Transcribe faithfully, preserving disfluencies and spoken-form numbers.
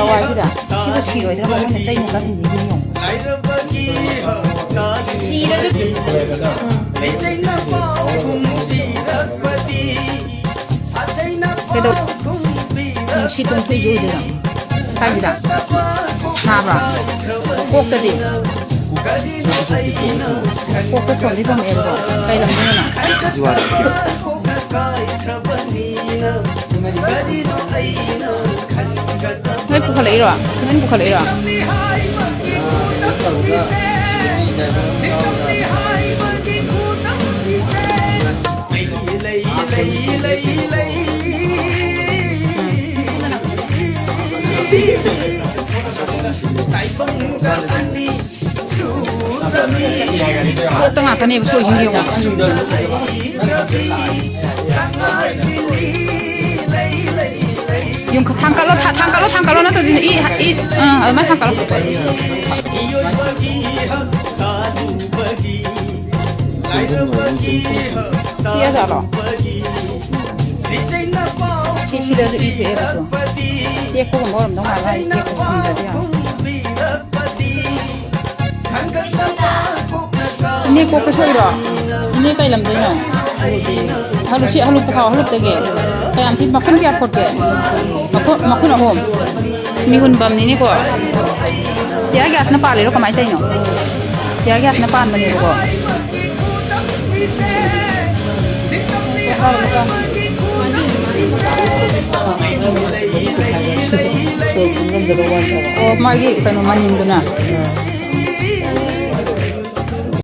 ꯍꯋꯥꯏꯁꯤꯗ ꯁꯤꯕꯨ ꯁꯤꯔꯣꯏꯗ꯭ꯔꯥ ꯃꯣꯏꯅ ꯆꯩꯅ ꯀꯟꯅ ꯌꯦꯡꯉꯣ꯫ ꯀꯩꯗꯧ? ꯎꯝ, ꯁꯤ ꯇꯣꯡꯊꯣꯛꯏꯁꯦ ꯑꯣꯏꯗꯣꯏꯔꯣ? ꯀꯥꯏꯁꯤꯗ? ꯅꯥꯕ꯭ꯔꯣ? ꯀꯣꯛꯇꯗꯤ? ꯀꯣꯛꯇ ꯊꯣꯝꯗꯤ ꯊꯣꯝꯃꯛꯑꯦꯕꯀꯣ꯫ ꯀꯩ ꯂꯝꯗꯩꯅꯣ? ꯖꯨꯋꯥꯔ꯫ ꯅꯣꯏ ꯄꯨꯈꯠꯂꯛꯏꯔꯣ? ꯅꯣꯏꯅ ꯄꯨꯈꯠꯂꯛꯏꯔꯣ? ꯀꯣꯛꯇ ꯉꯥꯛꯇꯅꯦꯕ ꯊꯣꯛꯏꯁꯤꯡꯁꯦ ꯌꯦꯡꯉꯣ꯫ ꯌꯨꯝ ꯊꯥꯡꯀꯠꯂꯣ, ꯊꯥ-, ꯊꯥꯡꯀꯠꯂꯣ, ꯊꯥꯡꯀꯠꯂꯣ, ꯅꯠꯇ꯭ꯔꯗꯤ ꯏ, ꯏ, ꯑꯥ, ꯑꯗꯨꯃꯥꯏꯅ ꯊꯥꯡꯀꯠꯂꯣ꯫ ꯄꯤꯛꯑꯖꯥꯠꯂꯣ? ꯁꯤ ꯁꯤꯗꯁꯨ ꯏ ꯊꯣꯛꯑꯦꯕ ꯇꯨ꯫ ꯇꯦꯛꯄꯒꯨꯝꯕ ꯑꯣꯏꯔꯝꯗꯧ ꯃꯥꯜꯂꯦ, ꯑꯩ ꯇꯦꯛꯄ ꯐꯪꯗ꯭ꯔꯗꯤ ꯌꯥꯔꯣꯏ꯫ ꯏꯅꯦ ꯀꯣꯛꯇ ꯁꯣꯛꯏꯔꯣ? ꯏꯅꯦ ꯀꯩ ꯂꯝꯗꯩꯅꯣ? ꯍꯜꯂꯨꯛꯁꯤ, ꯍꯜꯂꯨꯛ ꯄꯨꯈꯥꯎ, ꯍꯜꯂꯨꯛꯇꯒꯤ꯫ ꯀꯌꯥꯝ ꯊꯤ, ꯃꯈꯨꯟ ꯀꯌꯥ ꯐꯣꯠꯀꯦ? ꯃꯈꯨꯟ, ꯃꯈꯨꯟ ꯑꯍꯨꯝ꯫ ꯃꯤꯍꯨꯟ ꯕꯝꯅꯤꯅꯦꯀꯣ꯫ ꯇꯤꯌꯥꯔ ꯒ꯭ꯌꯥꯁꯅ ꯄꯥꯜꯂꯤꯔꯣ ꯀꯃꯥꯏꯅ ꯇꯧꯔꯤꯅꯣ? ꯇꯤꯌꯥꯔ ꯒ꯭ꯌꯥꯁꯅ ꯄꯥꯟꯕꯅꯦꯕꯀꯣ꯫ ꯑꯣ, ꯃꯥꯒꯤ ꯀꯩꯅꯣ ꯃꯅꯤꯟꯗꯨꯅ꯫